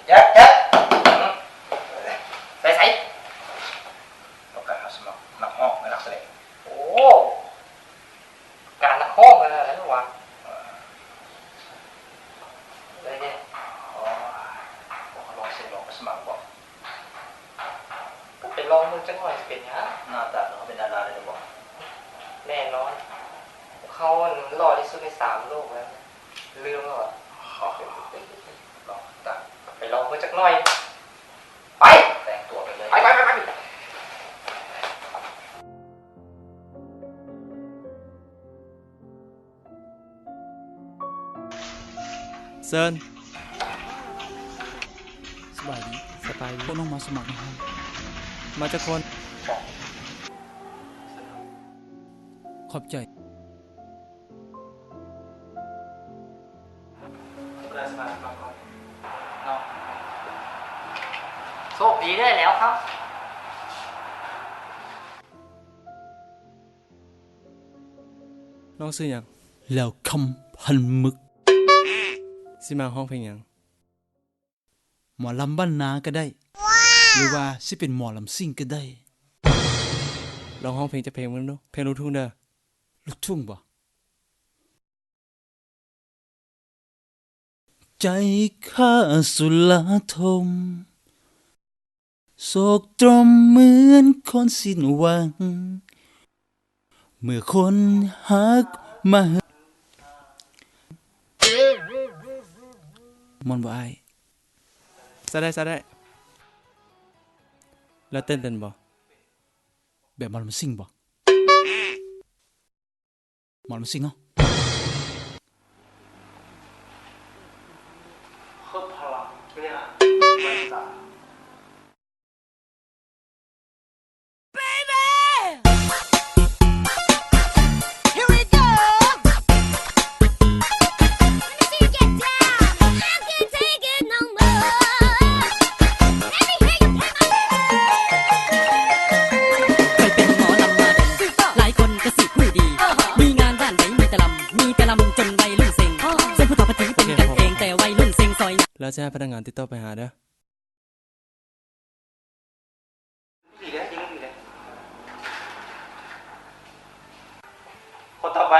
ແຈັກ ແຈັກ ໄປໃສ? ຕ້ອງການຮັບສະໝັກນັກຮ້ອງ ແລະ ນັກສະແດງ. ໂອ້ ການນັກຮ້ອງແລ້ວນະ ວ່າ ເອີ ໄດ້ແດ່. ອໍ ລອງເສຍງ ລອງໄປສະໝັກບໍ? ກໍໄປລອງເບິ່ງຈັກໜ່ອຍ ຊິເປັນຫຍັງ. ໜ້າຕາເຮົາເປັນດາລາໄດ້ບໍ່? ແນ່ນອນ ເຮົາຫັ້ນຫຼໍ່ທີ່ສຸດໃນສາມໂລກແລ້ວ ລືມແລ້ວຫວາ? ລອງຕາ ໄປລອງເບິ່ງຈັກໜ່ອຍ. ໄປ ແຕ່ງຕົວໄປເລີຍ ໄປ ໄປ ໄປ ໄປ. ເຊີນ. ສະບາຍດີ. ສະບາຍດີ. ພວກນ້ອງມາສະໝັກນະ. ມາຈັກຄົນ? ຂອບໃຈ. ໂຊກດີເລີຍແລ້ວຄັບ. ນ້ອງຊື່ຫຍັງ? ແຫຼວຄຳ ພັນໝຶກ. ຊິມາຮ້ອງເພງຫຍັງ? ໝໍລຳບ້ານນາກໍໄດ້ ຫຼືວ່າຊິເປັນໝໍລຳຊິງກໍໄດ້. ລອງຮ້ອງເພງຈັກເພງເບິ່ງດູ. ເພງລູກທຸ່ງເດີ. ລູກທຸ່ງບໍ? ໃຈຂ້າສຸລາທົມ ໂສກຕົມເໝືອນຄົນສິ້ນຫວັງ ເມື່ອຄົນຮັກມາ ມ່ວນບໍ່ອ້າຍ? ໃຊ້ໄດ້ ໃຊ້ໄດ້. ແລ້ວເຕັ້ນເປັນບໍ່? ແບບໝໍລຳຊິງບໍ່? ໝໍລຳຊິງເນາະ. ເພີ່ມພະລັງເວລາ Baby! Here we go! Let me see you get down. I can't take it no more. Let me hear you play my ຂ້ອຍເປັນໝໍລຳມາດົນ ຫຼາຍຄົນກໍຊິຮູ້ດີ ມີງານບ້ານໃດມີແຕ່ລຳ ມີແຕ່ລຳຈົນໄວລຸ້ນເຊັງ ສ່ວນຜູ້ເຖົ້າພັດຖືເປັນກັນເອງ ແຕ່ໄວລຸ້ນເຊັງຊອຍ. ແລ້ວຈະໃຫ້ພະນັກງານຕິດຕໍ່ໄປຫາເດີ. ຄົນຕໍ່ໄປ.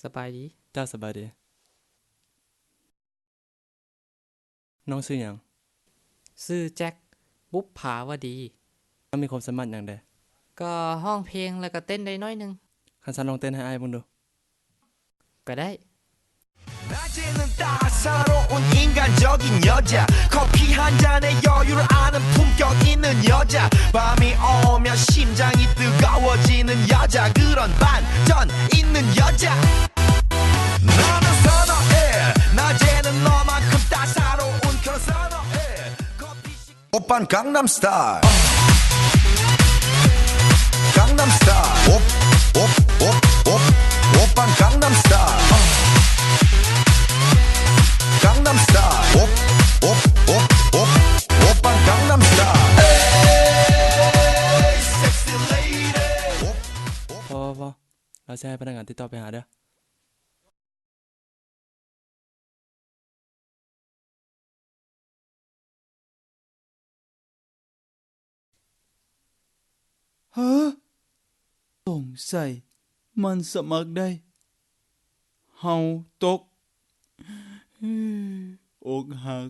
ສະບາຍດີ. ເຈົ້າ ສະບາຍດີ. ນ້ອງຊື່ຫຍັງ? ຊື່ແຈັກ ບຸບຜາວະດີ. ເຈົ້າມີຄວາມສາມາດຫຍັງແດ່? ກໍຮ້ອງເພງ ແລ້ວກໍເຕັ້ນໄດ້ໜ້ອຍໜຶ່ງ. ຄັນຊັ້ນລອງເຕັ້ນໃຫ້ອ້າຍເບິ່ງດູ. ກໍໄດ້. 낮에는 따사로운 인간적인 여자, 커피 한 잔에 여유를 아는 품격 있는 여자, 밤이 오면 심장이 뜨거워지는 여자, 그런 반전 있는 여자. 나는 선어해. 낮에는 너만큼 따사로운 그런 선어해. 커피 시 오빤 강남스타일. 강남스타일. 옵, 옵, 옵, 옵. 오빤 강남스타일. 강남스타일. 옵, 옵, 옵, 옵. 오빤 강남스타일. 에이, 섹시 레이디. 옵, 옵. ພໍ ພໍ ພໍ. ລາວຊິໃຫ້ພະນັກງານຕິດຕໍ່ໄປຫາເດີ. ຮະ? ສົງໄສມັນສະໝັກໄດ້. ເຮົາຕົກ ອົກຫັກ.